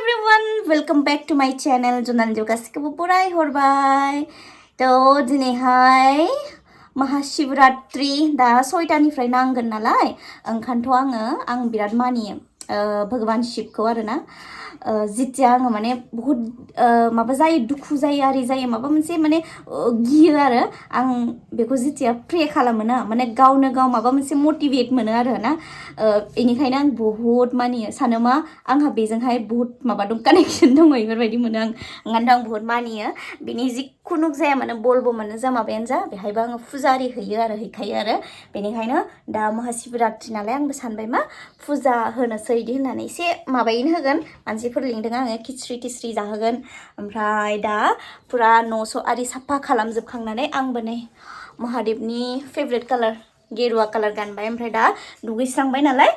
everyone, welcome back to my channel. Jonan गासिखौबो बराय हरबाय थ' दिनैहाय महाशिवरात्रि दा 6टानिफ्राय नांगोन नालाय ओंखायनोथ' आं बिराद मानियो भगवान शिवखौ आरोना जितिया आङो माने बहुत माबा जायो दुखु जायो आरि जायो माबा मोनसे माने गियो आरो आं बेखौ जितिया प्रे खालामो ना माने गावनो गाव माबा मोनसे मोटिवेट मोनो आरो ना बेनिखायनो आं बहुत मानियो सानो मा आंहा बेजोंहाय बहुत माबा दं कानेक्शन दङ बेफोरबायदि मोनो आं ओंखायनो आं बहुत मानियो बिनि जिखुनु जाया माने बलबो मोनो जा माबायानो जा बेहायबो आङो फुजा आरि हैखायो आरो बेनिखायनो दा महाशिवरात्रि नालाय आंबो सानबाय मा फुजा होनोसै इदि होननानै एसे माबायैनो होगोन मानसिफोर लिंदों आङो खिचरि टिचरि जाहोगोन ओमफ्राय दा पुरा न'स' आरि साफा खालामजोबखांनानै आंबो नै महादेबनि फेभरेट कालार गेरुवा कालार गानबाय ओमफ्राय दा दुगैस्रांबाय नालाय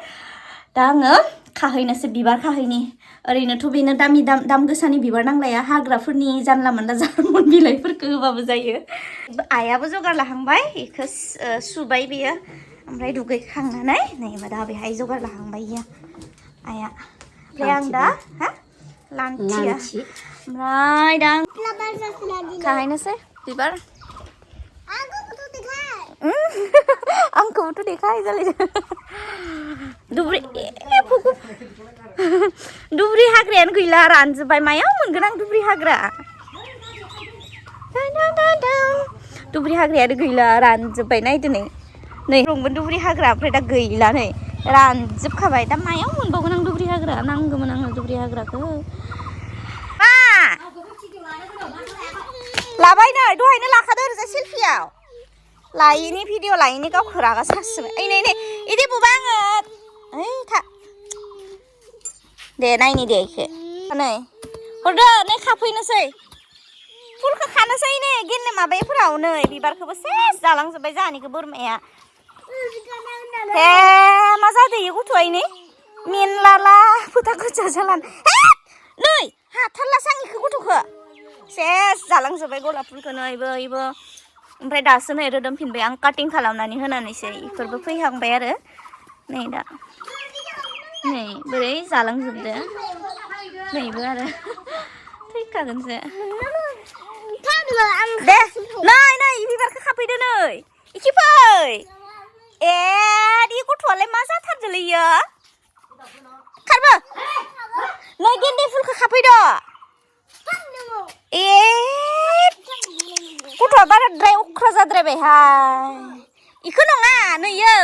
दा आङो खाहैनोसै बिबार खाहैनि ओरैनोथ' बेनो दाम गोसानि बिबार नांलाया हाग्राफोरनि जानला मोनला जारमन बिलाइफोरखौ होबाबो जायो आइयाबो जगार लाहांबाय बेखौ सुबाय बेयो ओमफ्राय दुगैखांनानै नै दा बेहाय जगार लाहांबाय इयो आइया ओमफ्राय आं दा लान्थिया ओमफ्राय दा खाहैनोसै बिबार आंखौबोथ' देखाय जालायदों दुब्रि हाग्रायानो गैला रानजोब्बाय मायाव मोनगोन आं दुब्रि हाग्रा दुब्रि हाग्रायानो गैला रानजोब्बाय नायदो नै दंमोन दुब्रि हाग्रा ओमफ्राय दा गैला नै रानजोबखाबाय दा मायाव मोनबावगोन आं दुब्रि हाग्रा नांगौमोन आंनो दुब्रि हाग्राखौ लाबाय नै दहायनो लाखादो ओरैजाय सेल्फियाव लायिनि भिडिअ लायिनि गावखौ रागा सासिबाय ओइ नै इदि बुबा आङो ओइ था दे नायनि दे इखो नै हरदो नै खाफैनोसै फुलखौ खानोसै नै गेननो माबाफोराव नै बिबारखौबो सेस जालांजोब्बाय जाहानिखौ बोरमाया हे मा जादो इयो गथ'आ इनै मेनलाला फोथा गोजा जालान नै हाथारलासो आं इखो गथ'खौ सेस जालांजोब्बाय गलाप फुलखौ नै इबो ओमफ्राय दासो नै रोदोमफिनबाय आं काटिं खालामनानै होनानैसो इफोरबो फैहांबाय आरो नै दा नै बोरै जालांजोबदो नैबो आरो थैखागोनसो दे नै बिबारखौ खाफैदो नै इखि फै ए इ गथ'आलाय मा जाथारदोलै इयो खारबो नै गेन्दे फुलखौ खाफैदो ए गथ'आ बाराद्राय अख्रा जाद्रायबायहाय इखौ नङा नैयो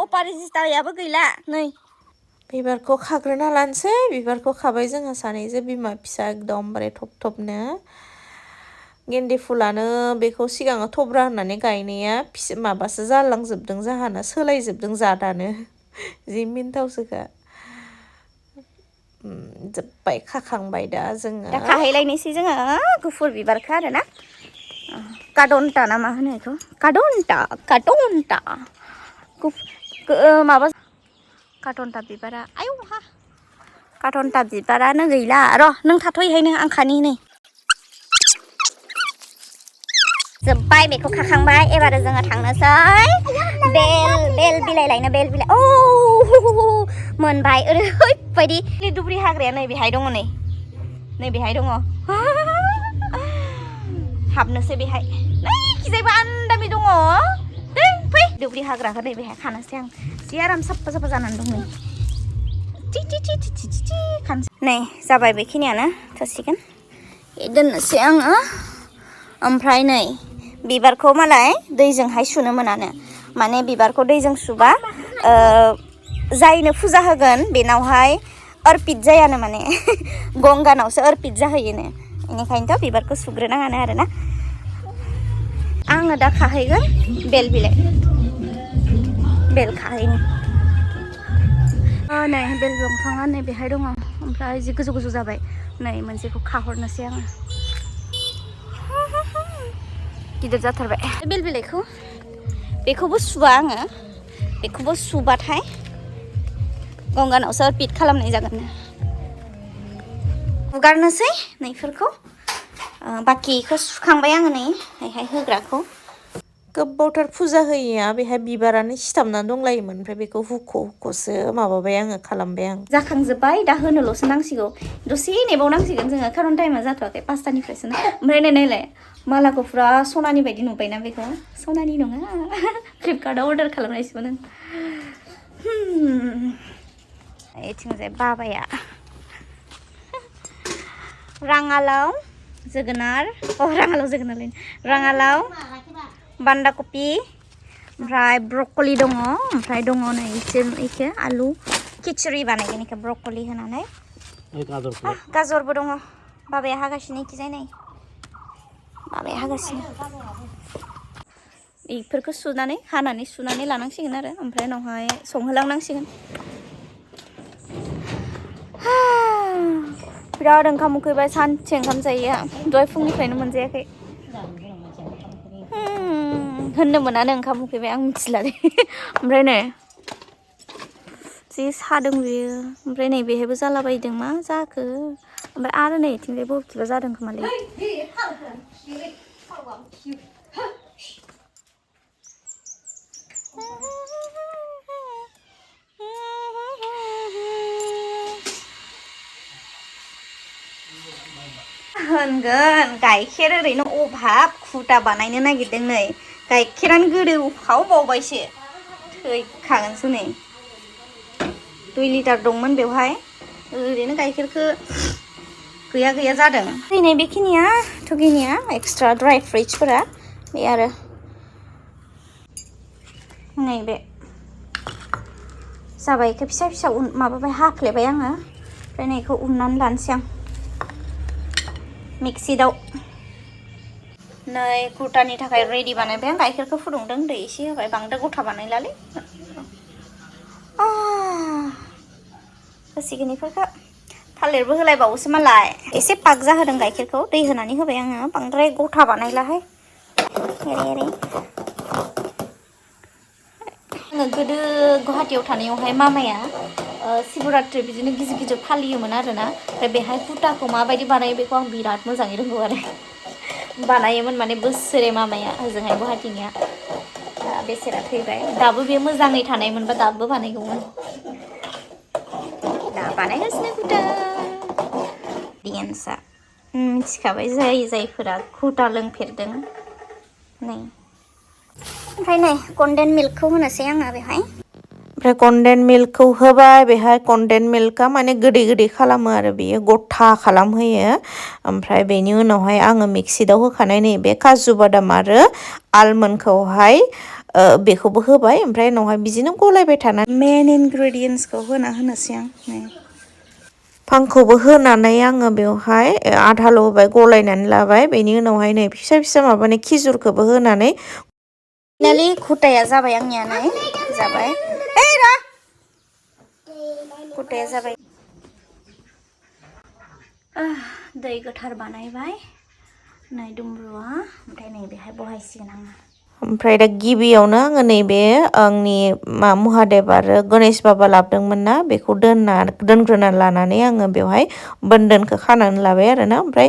अपारिजितायाबो गैला नै बिबारखौ खाग्रोना लानोसै बिबारखौ खाबाय जोंहा सानैजों बिमा फिसा एकदमबारे थबनो गेन्दे फुलानो बेखौ सिगाङाव थब्रा होननानै गायनाया माबासो जालांजोबदों जाहाना सोलायजोबदों जादानो जि मिन्थावसोखा जोब्बाय खाखांबाय दा जोङो दा खाहैलायनोसै जोङो गुफुर बिबारखौ आरोना कादन्ता ना मा होनो बेखौ कादन्ता माबा कादन्ता बिबारा आयौ हा कादन्ता बिबारानो गैला र' नों थाथ'यैहायनो आं खानि नै जोब्बाय बेखौ खाखांबाय एबार जोङो थांनोसै बेल बिलाइ लायनो बेल बिलाइ औ मोनबाय ओरैबायदि दुब्रि हाग्राया नै बेहाय दङ नै बेहाय दङ हाबनोसै बेहाय खिजायबो आन्दामि दङ दै फै दुब्रि हाग्राखौ नै बेहाय खानोसै आं जि आराम साफा जानानै दं नै जाबाय बेखिनियानो थोसिगोन दोननोसै आङो ओमफ्राय नै बिबारखौ मालाय दैजोंहाय सुनो मोनानो माने बिबारखौ दैजों सुबा जायनो फुजा होगोन बेनावहाय अर्पित जायानो माने गंगानावसो अर्पित जाहैयोनो बेनिखायनोथ' बिबारखौ सुग्रोनाङानो आरोना आङो दा खाहैगोन बेल बिलाइ बेल खाहैनि नै बेल दंफाङा नै बेहाय दङ ओमफ्राय जि गोजौ जाबाय नै मोनसेखौ खाहरनोसै आङो गिदिर जाथारबाय बेल बिलाइखौ बेखौबो सुबा आङो बेखौबो सुबाथाय गंगानावसो अर्पित खालामनाय जागोन हुगारनोसै नैफोरखौ बाखिखौ सुखांबाय आङो नैहाय होग्राखौ गोबावथार फुजा होयैया बेहाय बिबारानो सिथाबनानै दंलायोमोन ओमफ्राय बेखौ हुख'सो माबाबाय आङो खालामबाय आं जाखांजोब्बाय दा होनोल'सो नांसिगौ दसे नेबावनांसिगोन जोङो खारन टाइमा जाथ'वाखै 5टानिफ्रायसो ना ओमफ्राय नायलाय मालाखौ फुरा सनानि बायदि नुबायना बेखौ सनानि नङा फ्लिपकार्टआव अर्डार खालामनायसोमोन आं एथिंजाय बाबाया राङालाव जोगोनार राङालाव बान्दा कपि ओमफ्राय ब्रकलि दङ ओमफ्राय दङ नै इखो आलु खिचुरि बानायगोन इखो ब्रकलि होनानै गाजरबो दङ बाबाया हागासिनो इखिजाय नै बाबाया हागासिनो इफोरखौ हानानै सुनानै लानांसिगोन आरो ओमफ्राय उनावहाय संहोलांनांसिगोन बिराद ओंखाम उखैबाय सानसे ओंखाम जायैया दहाय फुंनिफ्रायनो मोनजायाखै होननो मोनानो ओंखाम उखैबाय आं मिथिला दे ओमफ्राय नै जि सादों बेयो ओमफ्राय नै बेहायबो जालाबायदों मा जाखो ओमफ्राय आरो नै इथिंजाय बबेथिंबा जादों खोमालै होनगोन गाइखेर ओरैनो अभाब खुटा बानायनो नागिरदों नै गाइखेरानो गोदौफावबावबायसो थैखागोनसो नै 2 लिटार दंमोन बेवहाय ओरैनो गाइखेरखौ गैया जादों फैनाय बेखिनिया थुगिनिया एक्सट्रा ड्राइ फ्रुइट्सफोरा बे आरो नैबे जाबाय इखौ फिसा माबाबाय हाफ्लेबाय आङो ओमफ्राय नै इखौ उननानै लानोसै आं मिक्सिदाव नै कुर्तानि थाखाय रेडि बानायबाय आं गाइखेरखौ फुदुंदों दै एसे होबाय बांद्राय गथा बानायलालै होसिगोन इफोरखौ थालिरबो होलायबावोसो मालाय एसे पाक जाहोदों गाइखेरखौ दै होनानै होबाय आङो बांद्राय गथा बानायलाहाय आङो गोदो गुवाहाटीयाव थानायावहाय मामाया शिवरात्रि बिदिनो गिदिर फालियोमोन आरोना ओमफ्राय बेहाय कुटाखौ माबायदि बानायो बेखौ आं बिराद मोजाङै रोंगौ आरो बानायोमोन माने बोसोरे मामाया ओजोंहाय गुवाहाटीनिया बेसेरा थैबाय दाबो बे मोजाङै थानायमोनबा दाबो बानायगौमोन दा बानायगासिनो कुटा डिएन्सआ मिथिखाबाय जायफोरा कुटा लोंफेरदों नै ओमफ्राय नै कन्डेन्स मिल्कखौ होनोसै आङो बेहाय ओमफ्राय कन्डेन्स मिल्कखौ होबाय बेहाय कन्डेन्स मिल्कआ माने गोदै खालामो आरो बेयो गथा खालामहोयो ओमफ्राय बेनि उनावहाय आङो मिक्सिदाव होखानाय नैबे काजु बादाम आरो आलमन्डखौहाय बेखौबो होबाय ओमफ्राय उनावहाय बिदिनो गलायबाय थानानै मेन इनग्रेडियेन्ट्सखौ होनोसै आं फांखौबो होनानै आङो बेवहाय आधाल' होबाय गलायनानै लाबाय बेनि उनावहाय नै फिसा माबानि खिजुरखौबो होनानै फाइनालि कुटाया जाबाय आंनिया नै जाबाय कुटाया जाबाय दै गोथार बानायबाय नै दुमब्रुआ ओमफ्राय नै बेहाय बहायसिगोन आङो ओमफ्राय दा गिबियावनो आङो नैबे आंनि महादेब आरो गणेश बाबा लाबोदोंमोन ना बेखौ दोनग्रोना लानानै आङो बेवहाय बोन्दोनखौ खानानै लाबाय आरोना ओमफ्राय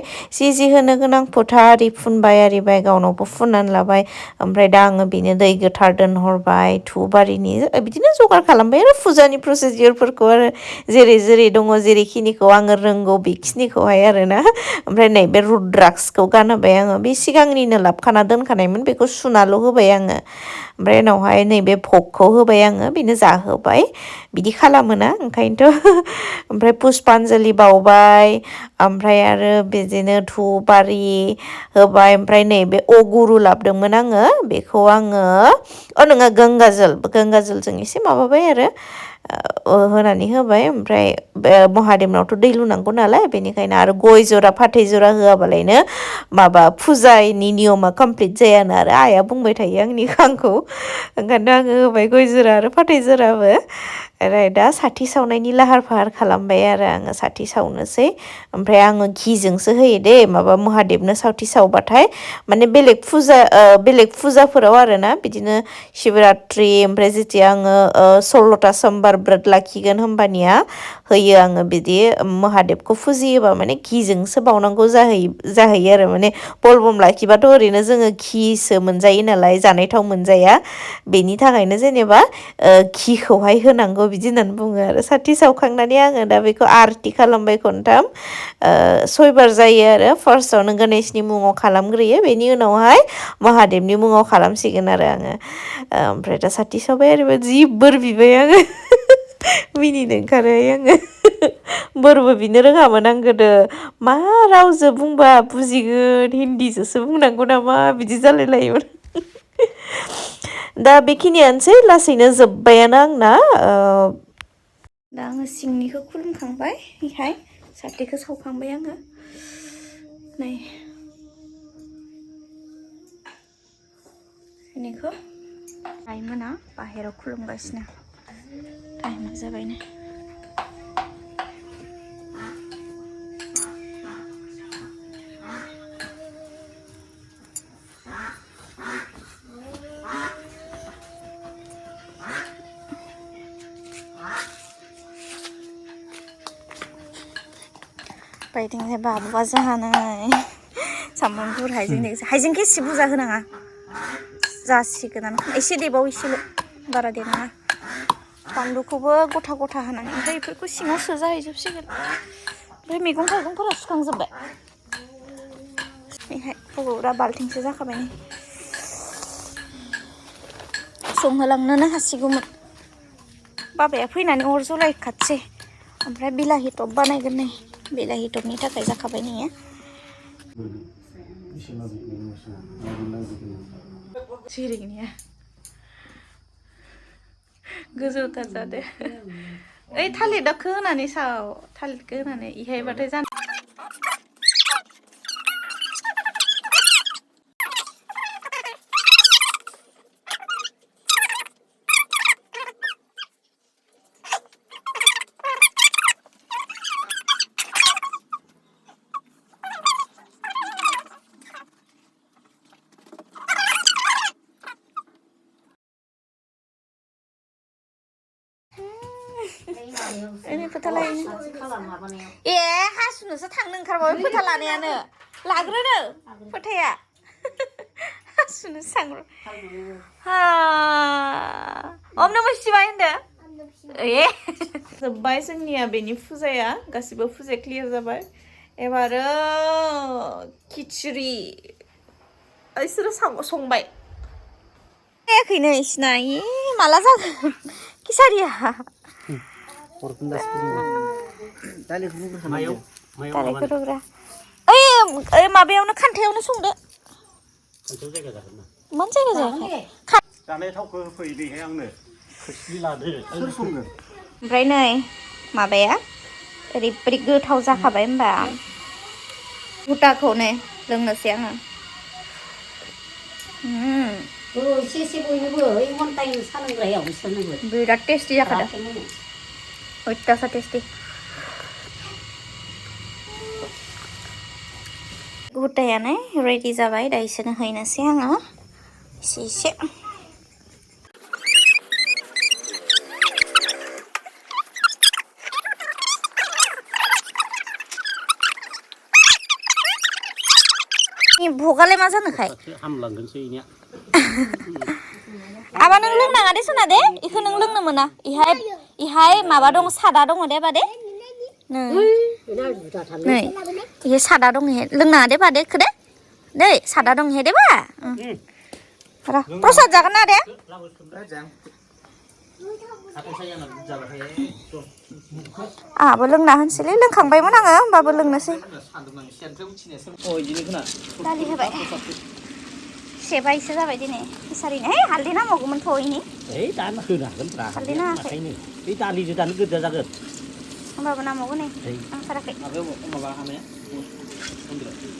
जि होनो गोनां फोथा आरि फुनबाय आरिबाय गावनावबो फुननानै लाबाय ओमफ्राय दा आङो बेनो दै गोथार दोनहरबाय धुबारिनि बिदिनो जगार खालामबाय आरो फुजानि प्रसिडिउरफोरखौ आरो जेरै दङ जेरैखिनिखौ आङो रोंगौ बेखिनिखौहाय आरोना ओमफ्राय नै बे रुद्राक्सखौ गानहोबाय आङो बे सिगांनिनो लाबखाना दोनखानायमोन बेखौ सुनाल' होबाय आङो ओमफ्राय उनावहाय नैबे भगखौ होबाय आङो बेनो जाहोबाय बिदि खालामोना ओंखायनोथ' ओमफ्राय पुष्पान्जलि बावबाय ओमफ्राय आरो बिदिनो धुप आरि होबाय ओमफ्राय नैबे अगुरु लाबोदोंमोन आङो बेखौ आङो नङा गंगाजलजों एसे माबाबाय आरो होनानै होबाय ओमफ्राय महादेबनावथ' दै लुनांगौ नालाय बेनिखायनो आरो गय जरा फाथै जरा होआबालायनो माबा फुजानि नियमा कमप्लिट जायानो आरो आइया बुंबाय थायो आंखौ ओंखायनो आङो होबाय गय जरा आरो फाथै जराबो ओरै दा साथि सावनायनि लाहार फाहार खालामबाय आरो आङो साथि सावनोसै ओमफ्राय आङो घिजोंसो होयो दे माबा महादेबनो साथि सावबाथाय माने बेलेग फुजाफोराव आरोना बिदिनो शिबरात्रि ओमफ्राय जेथिया आङो 16था समबार ब्रत लाखिगोन होमबानिया होयो आङो बिदि महादेबखौ फुजियोबा माने घिजोंसो बावनांगौ जाहैयो आरो माने बलबम लाखिबाथ' ओरैनो जोङो घिसो मोनजायो नालाय जानाय थाव मोनजाया बेनि थाखायनो जेनेबा घिखौहाय होनांगौ बिदि होननानै बुङो आरो साथि सावखांनानै आङो दा बेखौ आरति खालामबाय खनथाम 6 बार जायो आरो फार्स्टआवनो गणेशनि मुङाव खालामग्रोयो बेनि उनावहाय महादेबनि मुङाव खालामसिगोन आरो आङो ओमफ्राय दा साथि सावबाय आरो जि बोर बिबाय आङो मिनिनो ओंखारबाय आङो बोरबो बिनो रोङामोन आं गोदो मा रावजों बुंबा बुजिगोन हिन्दीजोंसो बुंनांगौ नामा बिदि जालाय लायोमोन दा बेखिनियानोसै लासैनो जोब्बायानो आंना दा आङो सिंनिखौ खुलुमखांबाय बेहाय साथिखौ सावखांबाय आङो नै बेनिखौ आइमोना बाहेराव खुलुमगासिनो टाइमा जाबायनो बायदिंहाय बाबुआ जाहानै सामब्राम गुफुर हाइजेंखौ एसे बुरजा होनाङा जासिगोनानो एसे देबाव एसेल' बारा देनाङा बानलुखौबो गथा गथा होनानै ओमफ्राय बेफोरखौ सिङाव सोजाहैजोबसिगोन ओमफ्राय मैगं थाइगंफोरा सुखांजोब्बाय बेहाय बबेबा बाल्थिंसो जाखाबाय नै संहोलांनोनो हासिगौमोन बाबाया फैनानै अर जलायखासै ओमफ्राय बिलाहि टप बानायगोन नै बिलाहि टपनि थाखाय जाखाबाय नैयो सिरिगनिया गोजौथार जादो ओइ थालिरखौ होनानै साव थालिरखौ होनानै इहायबाथाय जानो ए हासुनोसो थांनो ओंखारबाय फोथा लानायानो लाग्रोनो फोथाया हासुनोसो थांग्रो ओम नमः शिवाय होनदो ए जोब्बाय जोंनिया बेनि फुजाया गासिबो फुजाया क्लियार जाबाय एबारो खिचुरि इसोरो संबाय जायाखैनो इसिना माला जागोन खिसारिया दालिखौ रुग्रा ओइ माबायावनो खान्थायावनो संदो मान जायगा जायाखै जानाय थावखौ होफैदोहाय आंनो खोस्लि लादो सोर संगोन ओमफ्राय नै माबाया ओरैबायदि गोथाव जाखाबाय होमबा गुटाखौ नै लोंनोसै आङो एसे एसे बयनोबो ओइ घन्टायै सालोंग्रायाव बिसोरनोबो बिराद टेस्टि जाखादों अयथासार टेस्टि गुटायानो रेडि जाबाय दा इसोरनो हैनोसै आङो एसे एसे भगालाय मा जानोखाय हामलांगोनसै इनिया आबा नों लोंनाङा दे सोना दे इखौ नों लोंनो मोना इहाय माबा दङ सादा दङ दे बादे नै इहे सादा दङ इहे लोंनाङा दे बादे इखो दे सादा दं इहे दे बा प्रसाद जागोन ना दे आहाबो लोंना होनसैलै लोंखांबायमोन आङो होमबाबो लोंनोसै दालि होबाय सेबायसो जाबाय दिनै खिसारिनो है हालदै नांबावगौमोन थ'इनि हालदै नाङाखै बे दालिजों दानो गोजा जागोन होमबाबो नांबावगौ नै नांथाराखै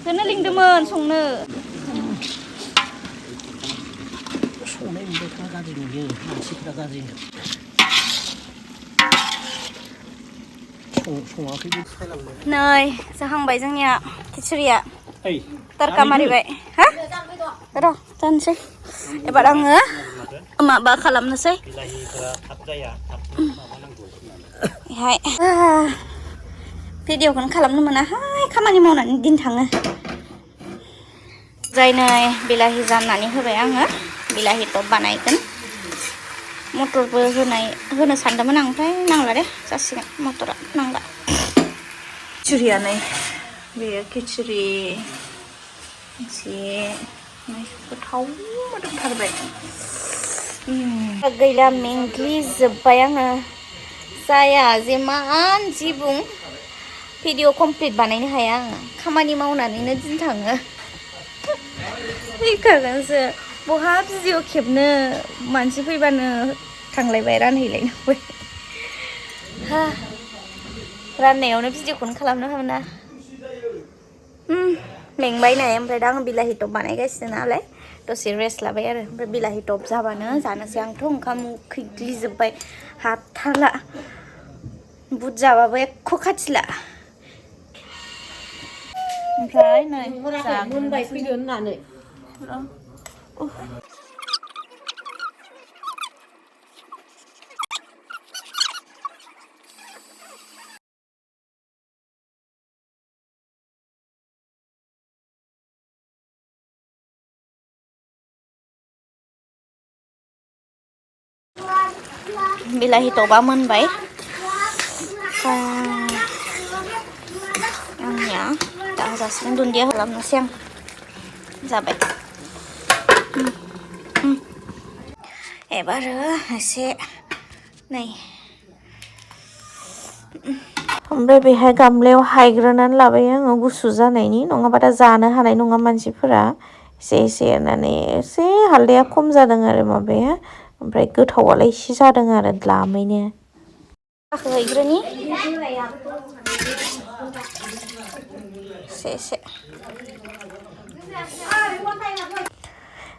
होनो लिंदोंमोन संनो संनाय मोनबायफ्रा गाज्रि नुयो मानसिफ्रा गाज्रि नै जाहांबाय जोंनिया खिचुरिया ओइ तड़का मारिबाय हा र' जानोसै एबार आङो माबा खालामनोसै बिलाहिफोरा थाब जाया थाब माबानांगौ हाय भिडिअखौनो खालामनो मोनाहाय खामानि मावनानै दिन थाङो जाय नै बिलाहि जाननानै होबाय आङो बिलाहि टप बानायगोन मटरबो होनो सानदोंमोन आं ओमफ्राय नांला दे जासिगोन मटरा नांला खिचुरिया नै बेयो खिचुरि एसे गोथाव मोदोमथारबाय गैला मेंग्लिजोब्बाय आङो जाया जेमान जि बुं भिडिअ कमप्लिट बानायनो हाया आङो खामानि मावनानैनो दिन थाङो फैखागोनसो बहा भिडिअ खेबनो मानसि फैबानो थांलायबाय रानहैलायनांबाय राननायावनो भिडिअखौनो खालामनो मोना मेंबाय नाय ओमफ्राय दा आं बिलाहि टप बानायगासिनो नालाय दसे रेस्ट लाबाय आरो ओमफ्राय बिलाहि टप जाबानो जानोसै आंथ' ओंखाम खैग्लिजोब्बाय हाथारला बुट जाबाबो एख' खाथिला ओमफ्राय नै मोनबाय फैगोन होननानै बिलाहि टपा मोनबाय आंनिया दा जासिगोन दुन्दिया खालामनोसै आं जाबाय एबारो एसे नै ओमफ्राय बेहाय गामलायाव हायग्रोनानै लाबाय आङो गुसु जानायनि नङाबा दा जानो हानाय नङा मानसिफोरा एसे एसे होनानै एसे हालदैया खम जादों आरो माबाया ओमफ्राय गोथावालाय एसे जादों आरो द्लामैनो हैग्रोनि एसे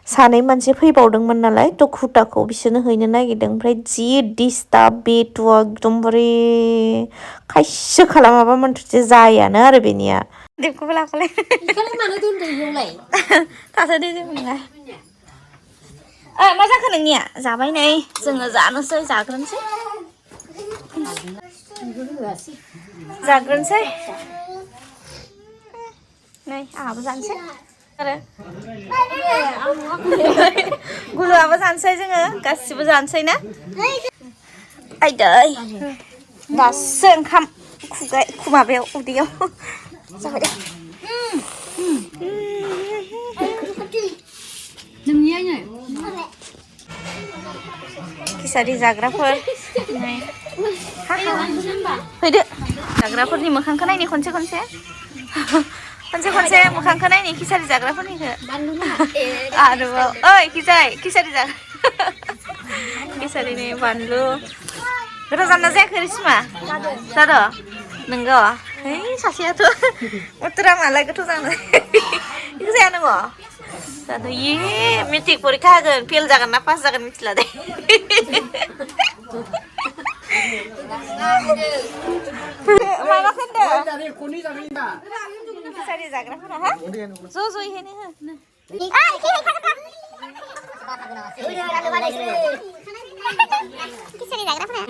सानै मानसि फैबावदोंमोन नालाय थ' घुटाखौ बिसोरनो हैनो नागिरदों ओमफ्राय जि डिस्टार्ब बेथ'आ एकदमबारे खायसे खालामाबा मोनथ'से जायानो आरो बेनिया देबखौबो लाफालाय मानो दोनदों इयावलाय थाथ'दे जेबो नङा मा जाखो नोंनिया जाबाय नै जोङो जानोसै जाग्रोनोसै नै आंहाबो जानोसै आरो गुलुआबो जानोसै जोङो गासिबो जानोसै ना आयदै दासो ओंखाम माबायाव उदैयाव जाबाय दे खिसारि जाग्राफोर नै फैदो जाग्राफोरनि मोखांखौ नायनि खनसे मोखांखौ नायनि खिसारि जाग्राफोरनिखौ आरोबाव ओइ खिसारि जाग्रा खिसारिनि बानलु गोथाव जाना जायाखै रिसिमा जादों नोंगौ है सासेयाथ' अतरा मालाय गोथाव जानो बेखौ जाया नोङो जादों मेट्रिक परिखा होगोन फेल जागोन ना पास जागोन मिथिला दे माबा होनदों खिसारि जाग्राफोरा हा ज' ज'यैनो हो खिसारि जाग्राफोरा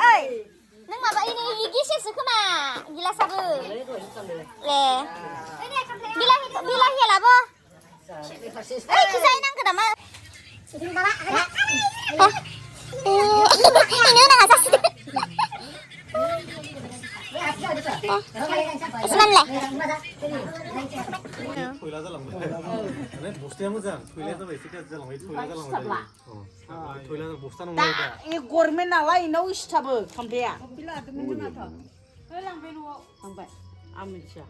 ओइ नों माबा इनि गेसेरसो खोमा गिलासाबो ले बिलाहिया लाबो ओइ खिजाय नांगौ नामा इनो नाङा जासिदो थयला जालांबाय बस्थाया मोजां थयलाया जाबाय एसे गाज्रि जालांबाय थयला जालांबाय थयला बस्था नङा दा गरमेन्ट नालाय इनाव इस्टाबो खामफ्लाया लांबाय न'आव लांबाय आं मिथिया